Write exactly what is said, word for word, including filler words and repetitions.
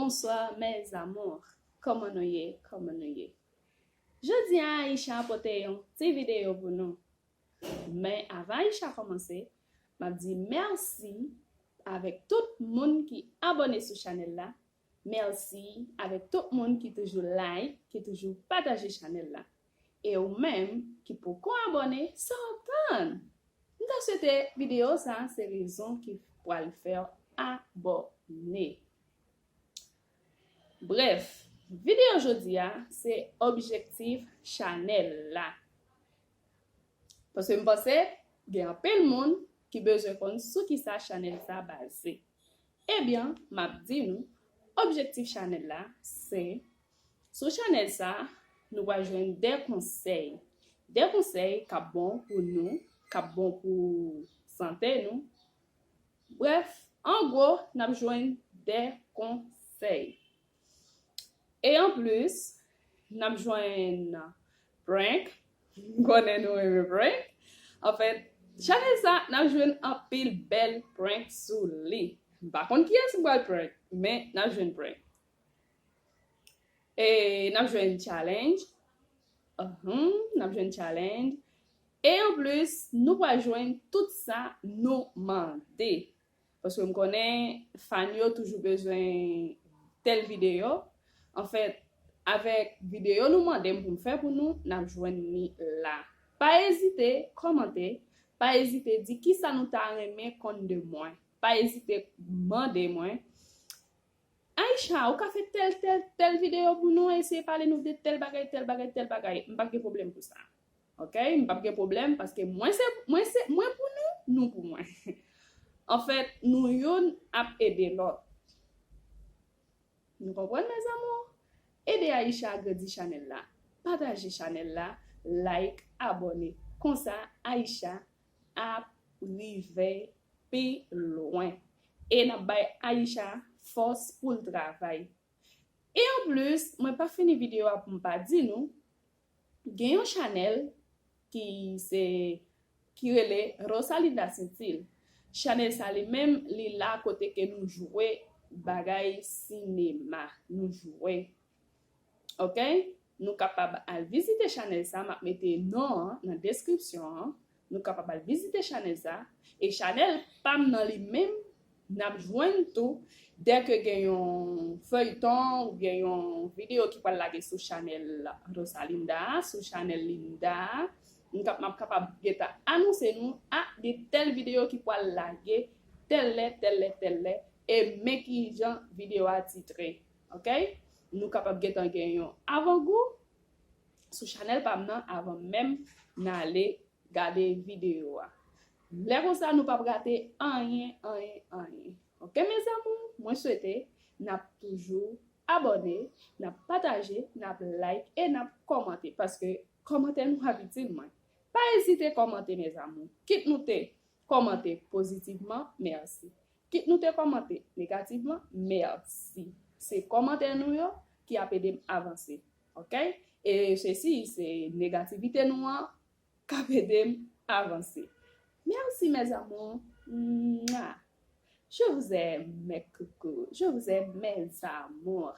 Bonsoir mes amours. Kòman nou ye? Kòman nou ye? Jodi a Aïcha pote yon ti videyo pou nou. Men avan Aïcha kòmanse, m ap di mèsi avèk tout moun ki abòne sou chanèl la. Mèsi avèk tout moun ki toujou like, ki toujou pataje chanèl la. E ou menm ki poko abòne, sa w ap tann? M ta swete videyo sa se rezon ki pral fè w abòne. Brèf, videyo jodi a se objektif chanèl la. Paske m panse gen anpil moun ki bezwen konn sou kisa chanèl sa baze. Ebyen, m ap di nou, objektif chanèl la se, sou chanèl sa, nou pral jwenn de konsèy. De konsèy k ap bon pou nou, k ap bon pou sante nou. Brèf, an gwo, n ap jwenn de konsèy. E anplis, n ap jwenn prank. M konnen nou renmen prank. Anfèt, chanèl sa, n ap jwenn anpil bèl prank sou li. M pa konn kiyès m pral prank, men n ap jwenn prank. E n ap jwenn challenge. Uhum, n ap jwenn challenge. E anplis, nou pral jwenn tout sa nou mande. Paske m konnen fan yo toujou bezwen tèl videyo. Anfèt, avèk videyo nou mande m pou m fè pou nou, n ap jwenn li la. Pa ezite kòmante, pa ezite di kisa nou ta renmen konn de mwen. Pa ezite mande mwen, Aïcha, ou ka fè tèl, tèl, tèl videyo pou nou, eseye pale nou de tèl bagay, tèl bagay, tèl bagay. M p ap gen pwoblèm pou sa. Ok? M p ap gen pwoblèm paske mwen se, mwen se, mwen pou nou, nou pou mwen. Anfèt, nou youn ap ede lòt. Nou konprann, mes amours? Ede Aïcha agrandi chanèl la. Pataje chanèl la, like, abòne. Konsa, Aïcha ap rive pi lwen. E n ap bay Aïcha fòs pou l travay. E anplis, mwen pa fini videyo a pou m pa di nou, gen yon chanèl ki se, ki rele Rosalinda Sentil. Chanèl sa li menm, li la kote ke nou jwe bagay sinema. Nou jwe. Ok? Nou kapab al vizite chanèl sa, m ap mete non an nan deskripsyon an. Nou kapab al vizite chanèl sa. E chanèl pa m nan li menm, n ap jwenn tou, dèke gen yon feyton oubyen yon videyo ki pral lage sou chanèl Rosalinda a, sou chanèl Linda a, m kap-, m ap kapab gentan anonse nou, a, gen tèl videyo ki pral lage, tèl lè, tèl lè, tèl lè, e men kijan videyo a titre. Ok? Nou kapab gentan gen yon avangou sou chanèl pa m nan avan menm n ale gade videyo a. Lè konsa, nou p ap rate anyen, anyen, anyen. Ok, mes amours, mwen swete n ap toujou abòne, n ap pataje, n ap like e n ap kòmante, paske kòmantè nou ap itil mwen. Pa ezite kòmante, mes amours. Kit nou te kòmante pozitivman, mèsi. Kit nou te kòmante negativman, mèsi. Se kòmantè nou yo ki ap ede m avanse. Ok? E se si, se negativite nou an k ap ede m avanse. Merci, mes amours. Mwa. Je vous aime, mes coucous. Je vous aime, mes amours.